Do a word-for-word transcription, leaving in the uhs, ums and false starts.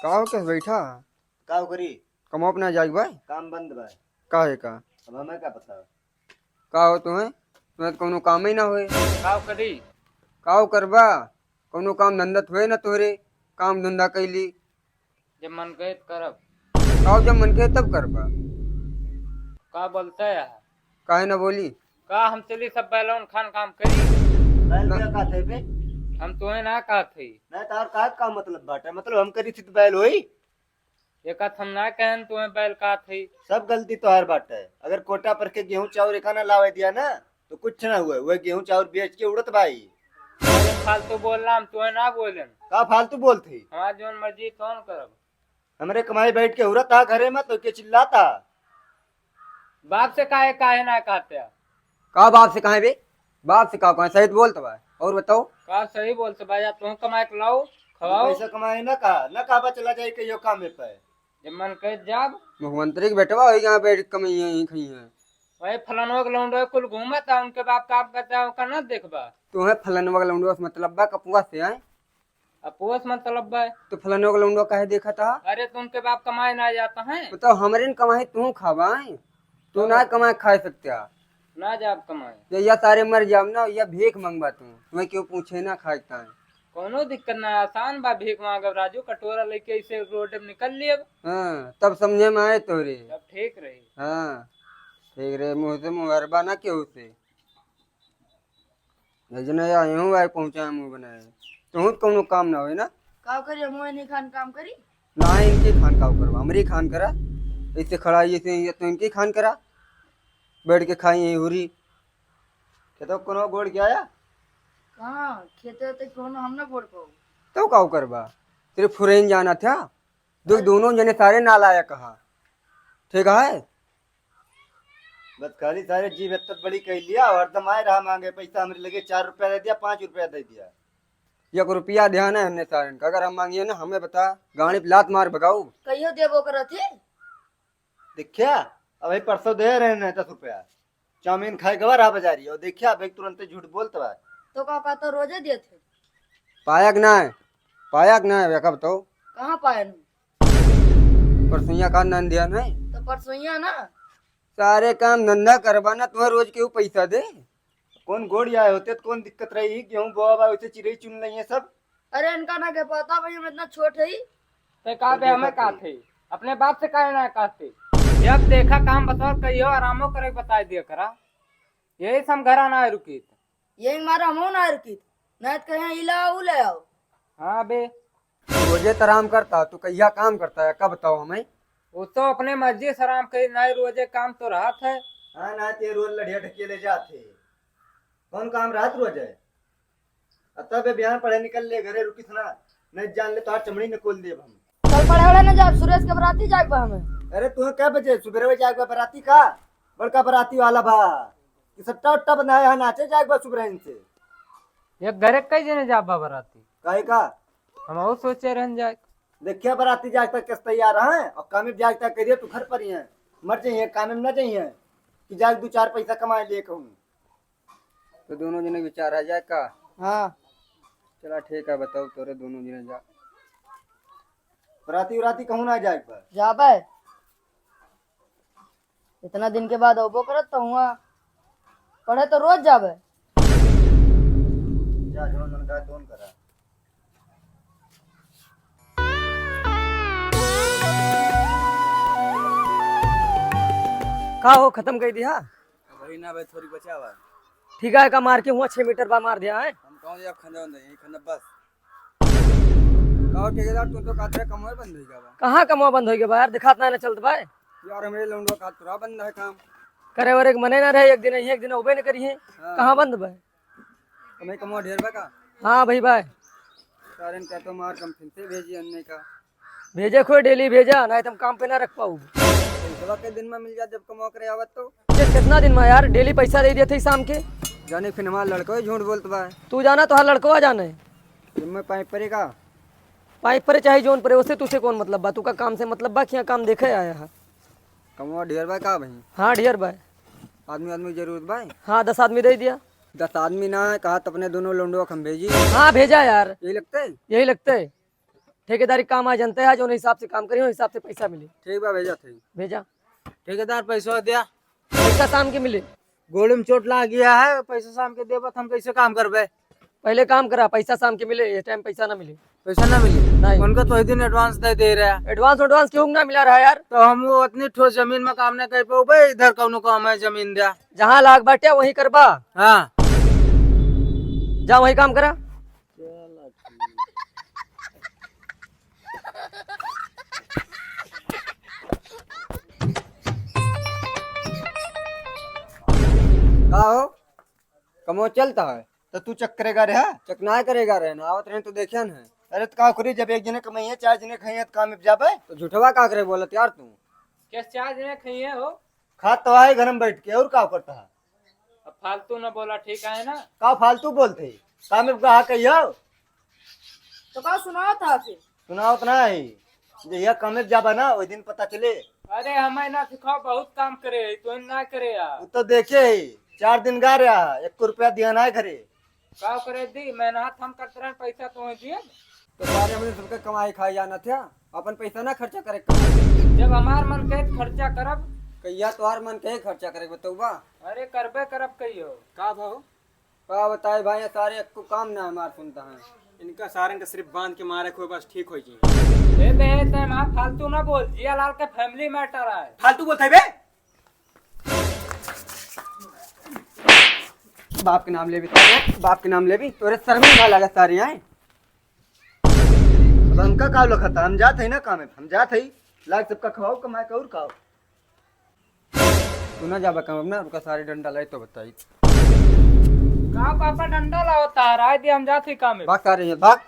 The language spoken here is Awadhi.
का हो, कैसे बैठा? का हो करी? कमवा अपना जाइक बा? काम बंद बा। का है का? अब हमें का पता? का हो तुम्हें? तुम्हें तो कौनो काम ही ना होए। का हो करी? का हो करबा? कौनो काम धंधा तो होए ना तोहरे, काम धंधा कैली। जब मन कहे त करब। का हो, जब मन कहे तब करबा? का बोलता है यार? काहे ना बोली? का हम चली सब बैलोन खान काम करी? बैल ना। क्या कहत है बे? हम तोहे ना कहत हई। नहीं तो और का, का मतलब बाटे? मतलब हम करी थी तो बैल होई? एक हाथ हम ना कहन तोहे बैल कहत हई। सब गलती तोहार बाटे। अगर कोटा पर के गेहूं चाउर एका ना लावे दिया ना, तो कुछ ना हुए। वह गेहूं चाउर बेच के उड़त बाई। अरे फालतू बोल रहा, हम तोहे ना बोलन। का फालतू बोलत हई? हमार जौन मर्जी तौन करब। हमरे कमाई बैठ के हुरत हा घरे में, तो के चिल्लाता? बाप से काहे, काहे ना कहते? का बाप से कहे बे? बाप से का कहे? सही तो बोलत बा। और बताओ। का सही बोलत बा? या तुम कमाए के लाओ, खवाओ। पैसा कमाए ना का, ना का बा चला जाए कहियो कामे पे। जब मन कहे जाब। मुख्यमंत्री के बेटवा होई, यहाँ बैठ के कमाई है, यहीं खाई है। वही फलानवा के लौंडवा कुल घूमत है, उनके बाप का आप कहते हैं, उनका ना देखबा। तुम्हें फलानवा के लौंडवा से मतलब बा, कपुआ से है? अपुआ से मतलब बा। तो फलानवा के लौंडवा काहे देखत हा? अरे, तो उनके बाप कमाए ना जाता है। तो हमरे न कमाई तू खाबा है? तू तो ना कमाए खा सकते हा। ना जाब कमाए। तो या सारे मर जाब ना, या भीख मंगबा तू। तुम्हें क्यों पूछे ना खाए ताए। कौनो दिक्कत ना, आसान बा भीख मांगब। राजू कटोरा लेके ऐसे रोड में निकल लियब। हाँ, तब समझे में आए तोरे। तब ठीक रही। हाँ, ठीक रहे, मुँह से मुँह हरबा ना केहू से। जने आए हूँ, आए पहुँचा है मुँह बनाए। तुहूँ तो कौनो काम ना होए ना। का करी, हम नहीं खान काम करी? ना, इनके खान का करवा, हमरी खान करा। ऐसे खड़ा, ऐसे, ये तो इनके खान करा। बैठ के खाई यहीं हुरी। खेतों कोनो गोड़ के आया? कहाँ? खेते तो कोनो हम ना गोड़ पाऊ। तो का करबा? सिर्फ फुरैन जाना था। दो, दोनों जने सारे नालायक हा। ठीक है? बस खाली सारे जीभ हत्तत बड़ी कह लिया और हरदम आए रहा मांगे पैसा, हमरे लगे चार रुपया दे दिया, पाँच रुपया दे दिया। एक रुपया ध्यान है हमने सारन का, अगर हम मांगिए ना, हमें बता, गाड़ी पे लात मार भगाऊ। कहियो देबो करत है। देखिया, अबही परसों दे रहे हैं दस रुपया, चाउमीन खाए गवा रहा बाजारी, और देखिया, अबही तुरंते झूठ बोलत बा। तो का कहता रोजे देत है? पाया कि ना है? पाया कि ना है, कब तो? कहाँ पाया ना? परसोइया का नान दिया ना? तो परसोइया ना? सारे काम धंधा करबा ना, तुम्हें रोज केहू पैसा दे। कौन गोड़ आए होते तो कौन दिक्कत रही? गेहूं बोआ बा, उसे चिरई चुन लइहे सब। अरे इनका ना के पता भाई, हम इतना छोट है। ते का बे, हमें का थे? अपने बाप से काहे ना कहते? जब देखा काम बताओ, कहियो आरामो करे बताए दिया करा। यही से हम घरा ना रुकी। यही मारा हमहू ना रुकी। नहीं तो कहे इला उ ले आओ। हाँ बे। रोजे त आराम करता, तू कहिया काम करता है, कब बताओ हमें? वो तो अपने मर्जी से आराम करी, नहीं रोजे काम तो रहत है। हाँ ना, ते रोज लड़िया ढकेले जात है। कौन काम रहत रोजे? अब तब बिहान पढ़े निकल ले, घरे रुकिस ना, नहीं जान ले तोहार चमड़ी निकोल देब हम। कल पढ़े वाला ना जाब, सुरेश के बराती जाए बा हमें। अरे तू क्या बजे सुबेरे जाए बा बराती का? बड़का बराती वाला बा कि सट्टा उट्टा बनाए है, नाचे जाए बा सुबेरे से। ये घरे कई जने जाब बा बराती? काहे का? हम और सोचे रहन जाए। देखिया बराती जाए तक कैसे तैयार हैं और कामे जाए तक करिए तू घर पर ही है, मर जाइए, कामे में न जाइए कि जाए दो चार पैसा कमाए लिए कहूँ। तो दोनों जने विचार आ जाए का? हाँ। चला ठीक है, बताओ तोरे दोनों जने जा। बराती उराती कहूँ ना जाए पर। जाबे। इतना दिन के बाद अबो करत तो हुआ। पढ़े तो रोज जाबे। जा, जौन मन का तौन करा। का हो, खत्म कर दिया? वही ना भाई, थोड़ी बचा हुआ है। ठीक है, का मार के हुआ, छह मीटर बा मार दिया है। हम कहूँ यार, खंदा बंद है, यहीं खंदा बस। का हो ठेकेदार, तू तो कहत रहे कमवा बंद होई गवा बा। कहाँ कमवा बंद होई गवा बा यार, दिखात ना, ना चलत बा। यार, हमरे लौंडवा का तुरा बंद है काम। करे वरे के मने ना रहे, एक दिन अइहे, एक दिन अउबे न करिहे। हाँ। कहाँ बंद बा? हमें कमवा ढेर बा का? हाँ भाई बा। कारण का तो मार कम फिर से भेजी अन्ने का। भेजे खोए डेली भेजा, ना तो हम काम पे ना रख पाऊ। पैसवा के दिन में मिल जात जब कमवा करे आवत तो। ये कितना दिन में यार, डेली पैसा दे दिया थे शाम के। जाने फिर हमारा लड़का ही झूठ बोलत बा। तू जाना, तोहार लड़कवा जाने। जब मैं पाइप परे का? पाइप परे चाहे जोन परे, उसे तुसे कौन मतलब बा? तू का काम से मतलब बा कि यहाँ काम देखे आया है? कमवा ढेर बा का भाई? हाँ, ढेर बा। आदमी, आदमी जरूरत बा? हाँ, दस आदमी दे दिया। दस आदमी ना है, कहा तो अपने दोनों लौंडवा के हम भेजी। हाँ, भेजा यार। यही लगते? यही लगते। ठेकेदारी काम आ जनते है, जौन हिसाब से काम करी, हिसाब से पैसा मिली। ठीक बा, भेजा थे। भेजा। ठेकेदार, पैसा दिया। पैसा शाम के मिले। गोड़ में चोट लाग गया है, पैसा शाम के देबा त हम कैसे काम करबे? पहले काम करा, पैसा शाम के मिले, ये टाइम पैसा ना मिले। पैसा ना मिले? नहीं। उनका तो ही दिन एडवांस दे दे रहा है। एडवांस, एडवांस क्यों ना मिला रहा यार? तो हम वो उतनी ठोस जमीन में काम नहीं कर पाओ भाई, इधर कौनो काम है जमीन दिया। जहाँ लाग बाटे वहीं करबा। हाँ। जा वहीं काम करा। का हो? कमो चलता है? तो तू चेक करेगा रे, हाँ? चेक ना करेगा रे, ना आवत रहे तो देखे न है। अरे तो का करी, जब एक जने कमाइए, चार जने खाइए, तो काम में जाबे? तो झूठवा का करे बोलत यार तू? क्या चार जने खाइए हो? खा तो आए घर में बैठ के, और का करता है? अब फालतू ना बोला, ठीक है ना? का फालतू बोलते? काम में कहा कहियो? तो का सुनाओ था फिर? सुनाओ तो ना है, जे यह काम में जाबा ना, वही दिन पता चले। अरे हमें ना सिखाओ, बहुत काम करे है, तो ना करे यार। वो तो देखे ही, चार दिन गा रहा है, एक रुपया दिया ना है घरे। का करे दी, मेहनत हम करते रहे, पैसा तो दिए। तो सारे हमने सबके कमाई खाई जाना था, अपन पैसा ना खर्चा करे। जब हमार मन कहे तो खर्चा करब। कहिया तोहार मन कहे खर्चा करे बतौबा? अरे करबे करब कहियो। का भाव? का बताए भाई, ये सारे एक को काम ना हमार सुनता है। इनका सारन का सिर्फ बांध के मारे को बस ठीक हो जाए। ए बे, ते हमार फालतू ना बोल, जिया लाल का फैमिली मैटर है। फालतू बोलता है बे? बाप के नाम लेबी, बाप के नाम लेबी, तोरे शर्म ना लगा सारे आए। अब हमका का लखता, हम जात है ना काम में, हम जात है, लाग सबका खवाओ, कमाए का और खाओ। तू ना जाबा काम में ना, रुका सारे डंडा लाई तो बताई। का पापा डंडा लाओ तार, आए दे हम जात है काम में। भाग सारे यहाँ, भाग।